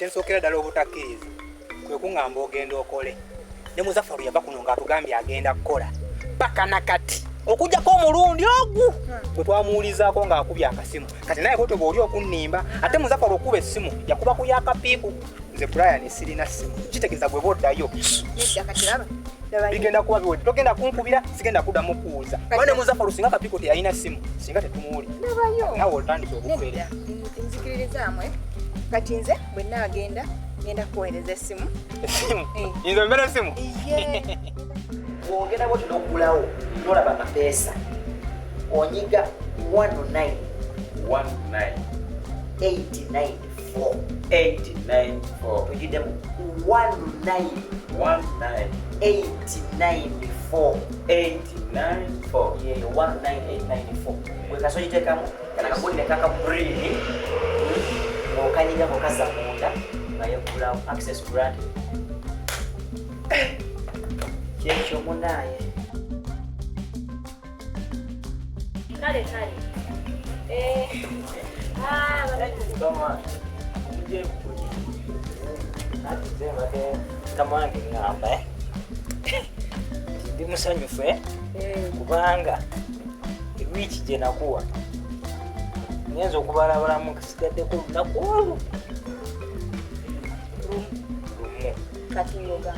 Kyensookera ddala obutakkiriza kwe kuŋŋamba ogenda okole. Ne Muzafaru yava kuno ng'atugambye agenda kukola paka na kati, okujjako omulundi ogu gwe twamuwulizaako ng'akubye akasimu. Kati naye bwotyo bw'oli okunnimba, ate Muzafaru okuba essimu yakuba ku yakapiiku. Nze Brian sirina ssimu, kitegeeza gwe boddayo bigenda kuba biwedde, togenda kunkubira, sigenda kuddamu kuwuliza. Kuba ne Muzafaru singa kapiiko teyalina ssimu singa tetumuwulira. Nawe otandise obufere. Nzikiririzaamu kati nze bwe naagenda ngenda kuweereza essimu. Essimu? Nze mbeera essimu? Bw'ogenda bwoti n'oggulawo n'olaba amapeesa, onyiga 19 19 894 894 tugiddemu 19 19 894 894 yeyo 19894 bwekasa ogiteekamu kana kagundi kaka green ng'okanyiga ng'okazza munda nga yeggulawo access granted. Kyekyo munaaye. Kale kale. Mukama wange ŋŋamba ndi musanyufu kubanga wiiki gye nakuwa ngenza okubalabalamu kisigaddeko olunaku olwo lumu. Kati ngoga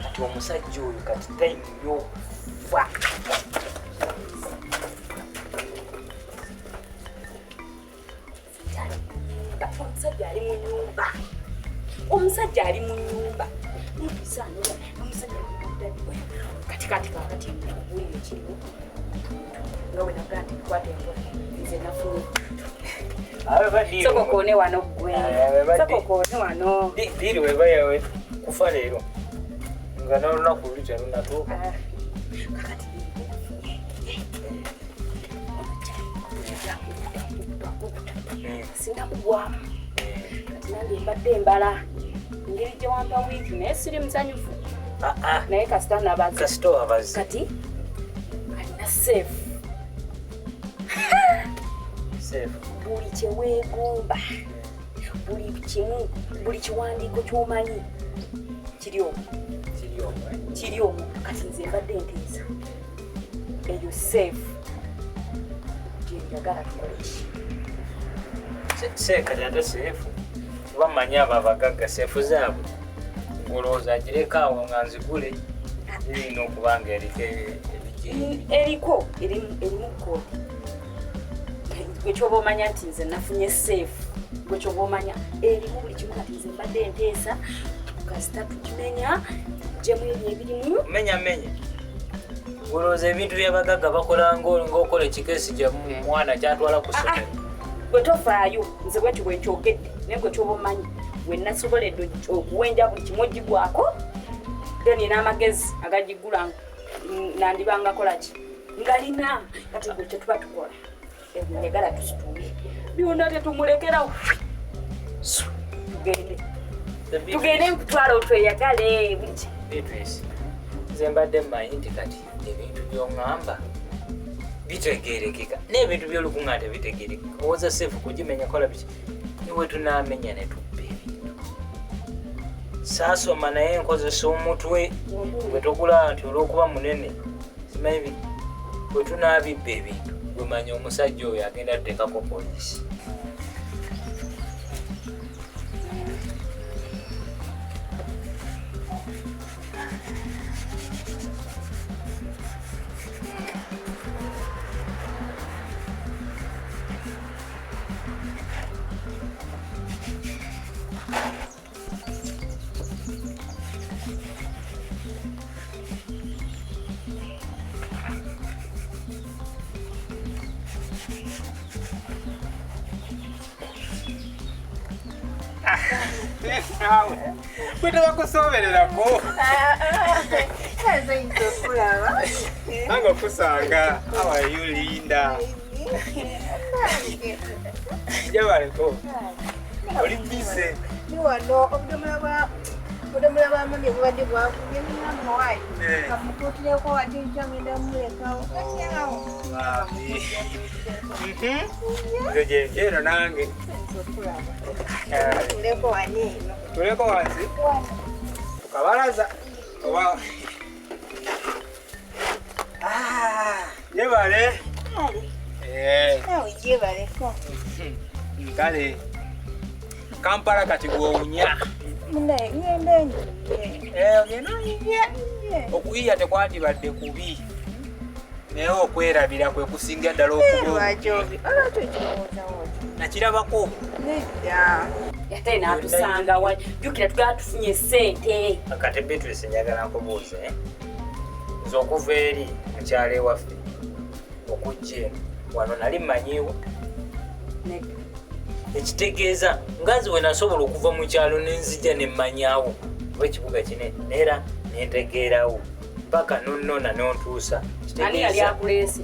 kati omusajja oyo kati tayimu y'okufa. Omusajja ali mu nyumba, omusajja ali mu nyumba omusajja kati kati kakati nkubuulire ekiriwo nga bwe nagaa nti bikwata enkola nze nafunye. Soko koone wano ggwe, soko koone wano. Diiri weba yawe kufa leero nga n'olunaku luli terunatuuka. Kakati sinakugwamu kati nange mbadde mbala engeri gye wampa wiiki naye siri musanyufu, naye kasita nabaze. Kasita wabaze. Kati alina seefu. Seefu. Buli kye weegomba, buli kimu, buli kiwandiiko ky'omanyi kiri omwo. Kiri omwo. Kiri omwo. Kati nze mbadde nteesa eyo seefu gye njagala tukole ki? Seeka ate seefu kuba mmanyi abo abagagga seefu zaabwe ng'olowooza agireka awo nga nzigule zirina okuba nga eriko ebigi. Eriko erimu kooti. Gwe kyoba omanya nti nze nafunye seefu, gwe kyoba omanya erimu buli kimu. Kati nze mbadde nteesa kasita tukimenya tuggyemu ebyo ebirimu. Menya menya olowooza ebintu by'abagagga bakola ng'okola ekikeesi kya mwana kyatwala ku ssomero. Gwe tofaayo, nze bwentyo bwe nkyogedde, naye gwe kyoba omanyi we nasoboledde okuwenja buli kimu ogigwako, then n'amagezi agagigula nandibanga kola ki ngalina. Kati gwe kyetuba tukola njagala tusitule byonna tetumulekera, tugende tugende nkutwala otweyagale buli ki. Beatrice, nze mbadde mmanyi nti kati ebintu by'oŋŋamba bitegeerekeka, n'ebintu by'olukuŋŋa tebitegeerekeka. Owoza seefu kugimenya kola biki, niwe tunaamenya ne tubba ebintu. Saasoma naye nkozesa omutwe gwe togulaba nti olw'okuba munene simanyi bwe tunaabibba ebintu. Gwe manya omusajja oyo agenda tuteekako poliisi. Gwe tebakusobererako. Nze okulaba. Nange okusanga. How are you, Linda? Jabaleko. Oli busy. Ni wano obudomola bwa Obudomola bwa mami bubadde bwakubye mwana waayi. Kamukuutireko ate nkya ngenda mmulekawo. Kati awo. Nze gyenjeero nange. Tuleko wano eno. Tuleko wansi? Tukabalaza. Oba. Yebale. Nawe gyebaleko. Kale. Kampala kati gw'owunya. Munaye ngenda nyiye. Ogenda onyiye. Okuyiya tekwandibadde kubi. Naye okwerabira kwe kusinga ddala okuba. Lwaki okirowoozawo otyo? Nakirabako. Nedda. Ate n'atusanga wa jjukira tugala tufunye ssente. Kati Beatrice njagala nkubuuze. Nze okuva eri mu kyalo ewaffe okujja eno wano nali mmanyiiwo. Ekitegeeza nga nze we nasobola okuva mu kyalo ne nzija ne mmanyaawo oba ekibuga kinene neera ne ntegeerawo paka nonnona n'ontuusa. Ani yali akuleese?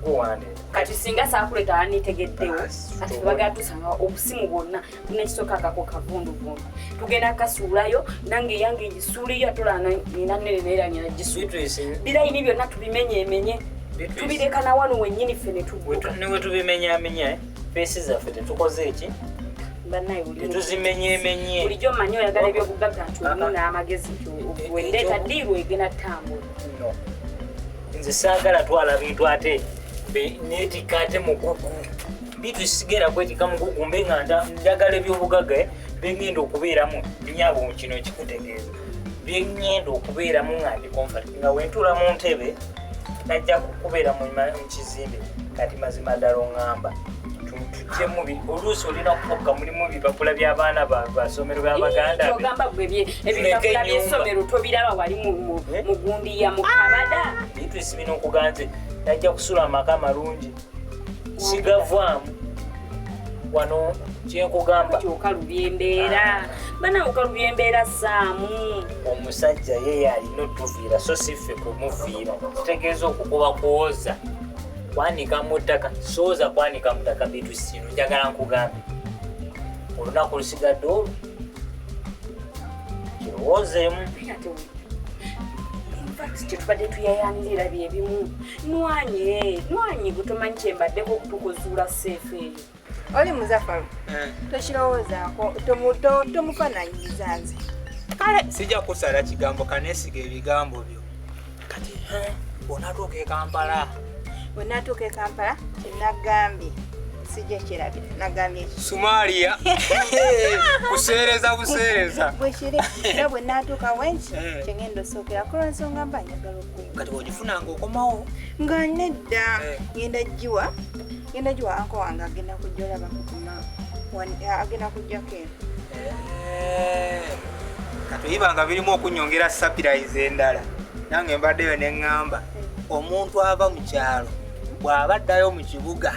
Guwande. Kati singa saakuleeta anitegeddewo kati tubagala tusanga obusimu bwonna bunekisooka akako kavunduvundu tugenda kasuulayo nange yange ngisuuleyo ate nina nnene naye ngenda gisuula birayini byonna tubimenyeemenye tubireka na wano wennyini ffe ne tugguka. Ne we tubimenyaamenya feesi zaffe tetukoze eki? Tetuzimenyeemenye. Bulijjo mmanyi oyagala ebyobugagga nti olimu n'amagezi nti wendeeta ddiiru egenda ttambula. Nze saagala twala bintu ate neetikka ate mugugu. Bitu sigera kwetikka mugugu mbe nga njagala ebyobugagga bye ngenda okubeeramu nnyabo kino kikutegeeza. Bye ngenda okubeeramu nga ndi comfort nga we ntuula mu ntebe najja kubeera mu kizimbe kati mazima ddala oŋŋamba tujjemu oluusi olina kukokka mulimu bipapula by'abaana basomero by'abaganda be. Ogamba gwe ebipapula by'essomero tobiraba wali mu gundiya mu kabada. Beatrice bino nkuganze najja kusula amaka amalungi sigavaamu wano kyenkugamba. Okalubya embeera bana okalubya embeera ssaamu. Omusajja ye alina otuviira so si ffe kumuviira kitegeeza okukuba kwoza kwanika mu ttaka sooza kwanika mu ttaka Beatrice kino njagala nkugambe olunaku lusigadde olwo kirowoozeemu. Kyetubadde tuyayanirira byebimu nwanye nwanye gwe tomanyi kyembaddeko okutukuzuula seefu eyo. Oli Muzafaru tokirowoozaako tomufaananyiriza nze. Kale sijja kusala kigambo kaneesiga ebigambo byo. Kati bw'onaatuuka e Kampala. Bwe naatuuka e Kampala kyenagambye sijja kirabira nagambye ki? Somalia kuseereza buseereza. Bwe kiri era bwe naatuuka wenki kyengenda osookera kola nsonga mba njagala okuyiga. Kati bw'ogifunanga okomawo? Nga nedda ngenda giwa uncle wange agenda kujja olaba kukuma agenda kujjako eno. Kati oyibanga birimu okunyongera surprise endala nange mbaddeyo ne ŋŋamba omuntu ava mu kyalo bw'aba addayo mu kibuga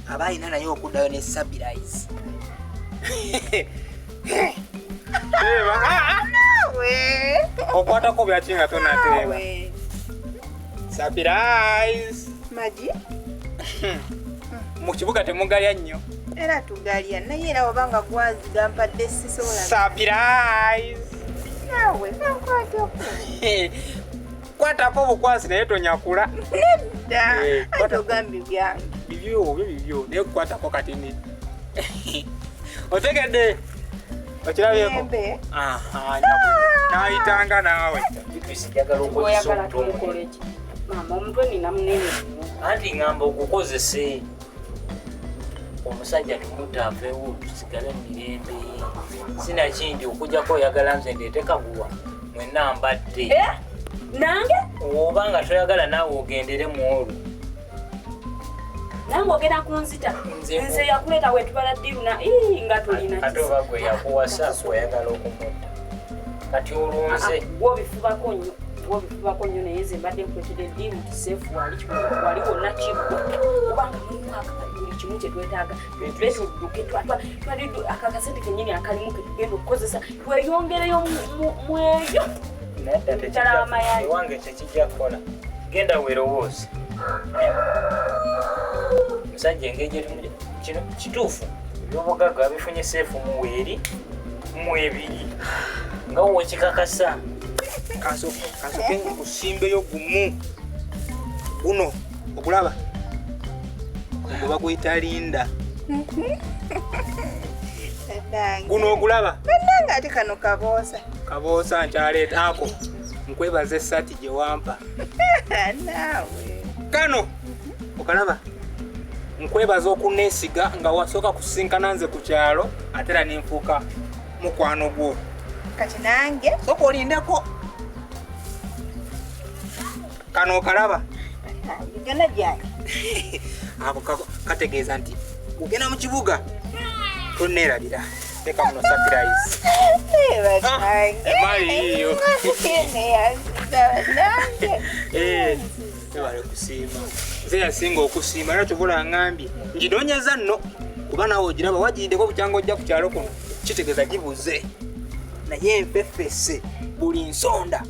aba alina naye okuddayo ne surprise. Okwatako byaki nga tonateeba? Surprise! Magi? Mu kibuga temugalya nnyo. Era tugalya naye era wabanga gwazigampadde sisobola. Surprise! Naawe kankwatako. Kwatako obukwasi naye tonyakula. Nedda ate ogambye byange. Bibyo byo bibyo naye kukwatako kati ni. Otegedde? Okirabyeko? Naayitanga naawe. Beatrice njagala okozesa omutwe. Maama omutwe nina munene nnyo. Anti ŋŋamba ogukozese. Omusajja tumutta aveewo tusigale mu mirembe. Sinakindi okujjako oyagala nze ndeete kaguwa mwenna mbadde. Nange? Oba nga toyagala naawe ogendere mu olwo. Nange ogenda kunzita. Nze yakuleeta wetubala ddiru na nga tolina. Ate oba gwe yakuwasa oyagala okumutta. Kati olwo nze. Gw'obifubako nnyo. Gw'obifubako nnyo naye nze mbadde nkuleetedde ddiru nti seefu wali wali wonna kiggwa. Kubanga mulimu akabali buli kimu kye twetaaga. Tule tudduke twali akakasente kennyini akalimu ke tugenda okukozesa tweyongereyo mweyo. Nedda ewange tekijja kukola. Genda weerowooze. Musajja engeri gye kino kituufu ebyobugagga bifunye seefu mu eri mu ebiri. Nga wekikakasa. Kansoke nkusimbeyo gumu. Guno okulaba. Ogwo baguyita Linda. Guno okulaba. Bannange ate kano kaboosa. Kaboosa nkyaleeta ako. Nkwebaza essaati gye wampa. Naawe. Kano okalaba. Nkwebaza okuneesiga nga wasooka kusinkana nze ku kyalo ate era nenfuuka mukwano gwo. Kati nange sooka olindeko. Kano okalaba. Gana gyange. Ako kategeeza nti ogenda mu kibuga tonneerabira. Teeka muno surprise. Emaali yiiyo. Webale kusiima. Nze yasinga okusiima era kyova ngambye nginoonyeza nno kuba naawe ogiraba wagiyiddeko bukyanga ojja ku kyalo kuno kitegeeza gibuze. Naye enfefese buli nsonda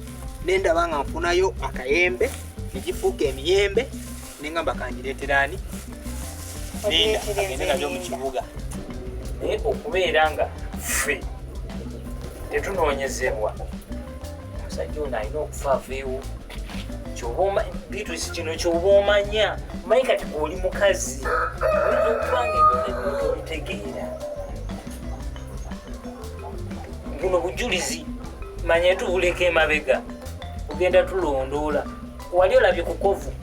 ne ndaba nga nfunayo akayembe ne gifuuka emiyembe ne ngamba kangireetera ani? Linda agende nabyo mu kibuga. Naye okubeera nga ffe tetunoonyezebwa, omusajja ono alina okufa aveewo. Beatrice kino ky'oba omanya, omanyi kati gw'oli mukazi oyinza okuba nga ebyo tobitegeera. Buno bujulizi manya tubuleka emabega, ogenda tulondoola. Wali olabye ku kkovu,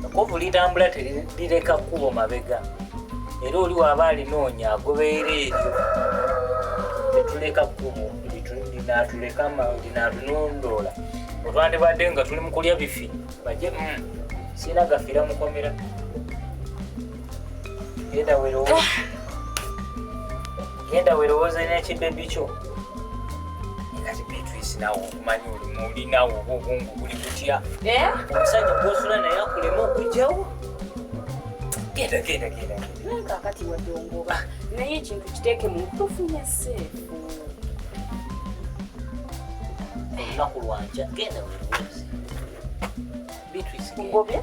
ekkovu litambula terireka kkubo mabega, era oli w'aba alinoonya agoberera eryo. Tetuleka kkubo linaatuleka linatunondoola. Otwandibadde nga tuli mu kulya bifi bajje sirina gafiira mukomera. Genda weerowooze n'ekibebi kyo. Kati Beatrice naawe okumanya oli naawe oba obwongo buli butya. Omusajja gw'osula naye akulema okujjawo. Genda genda genda. Naye kaakati wadde ongoba naye ekintu kiteeke mu tofunye seefu. Olunaku lwankya genda weerowooze. Beatrice ongobye?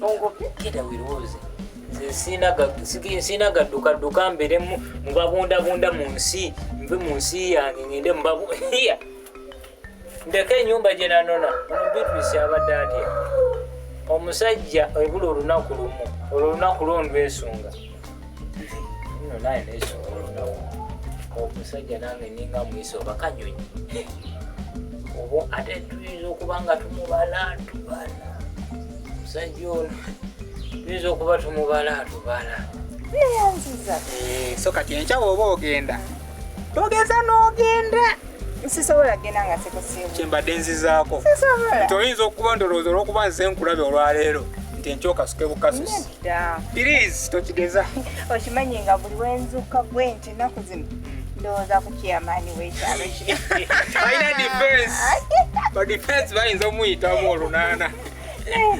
Ongobye? Genda weerowooze. Nze sirina gaddukadduka mbeere mubabundabunda mu nsi, nve mu nsi yange ngende mubabu. Ndeke ennyumba gye nanona. Ono Beatrice abadde atya? Omusajja ebula olunaku lumu, olwo olunaku lwo ndwesunga. Nno naye neesunga olunaku. Omusajja nange ninga muyise oba kanyonyi. Oba ate tuyinza okuba nga tumubala tubala. Omusajja ono tuyinza okuba tumubala tubala. Neyanziza. So kati enkya bw'oba ogenda togeza n'ogenda. Sisobola genda nga sikusiibula. Kyembadde nzizaako. Sisobola. Nti oyinza okuba ndowooza olw'okuba nze nkulabye olwaleero nti enkya okasuke bukasusi. Nedda. Please tokigeza. Okimanyi nga buli wenzuuka bwe nti ennaku zino ndowooza ku chairman w'ekyalo kino. Alina defense. Ba defense bayinza omuyitamu olunaana.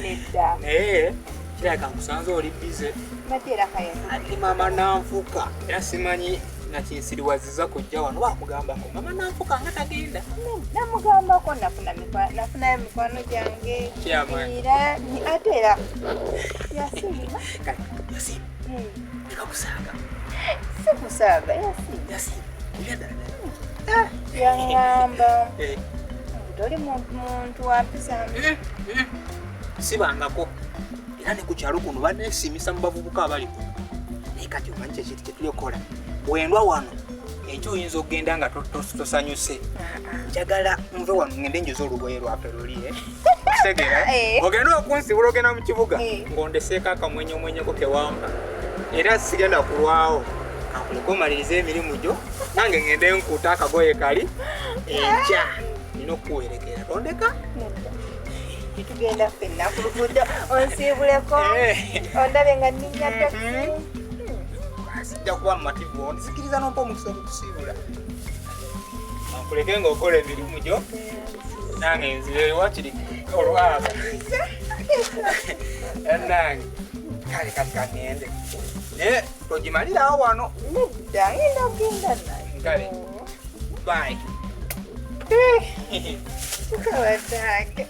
Nedda. Naye kirabika nkusanze oli busy. Mbadde era kayenzi. Ate maama nanfuka era simanyi nakinsiriwaziza kujja wano bakugambako mama nanfuka nga tagenda. Namugambako nafunayo mikwano gyange. Era ate era yasiima. Yasiima. Leka kusaaga. Sikusaaga yasiima. Yasiima. Yaŋŋamba toli muntu wa mpisa. Sibangako era ne ku kyalo kuno baneesiimisa mu bavubuka abali kuno. Naye kati omanyi kye tuli okukola. Bwendwa wano enkya oyinza okugenda nga tosanyuse. Njagala nve wano ngende njoze olugoye lwaffe luli. Kitegeera? Ogenda okunsibula ogenda mu kibuga ng'ondeseeko akamwenyomwenyeko ke wampa. Era sigenda kulwawo. Kankuleke omalirize emirimu gyo nange ngende nkuute akagoye kali enkya nina okukuwerekera. Tondeka? Tugenda ffenna ku luguudo onsiibuleko ondabe nga nninnya takisi. Sijja kuba mumativu onzikiriza n'ompa omukisa ogukusiibula. Kankuleke ng'okola emirimu gyo nange nzire wakiri olwaba. Nange kale kati kangende. Naye togimalirawo wano. Nedda ngenda kugenda nayo. Kale. Bye. Tukabatange.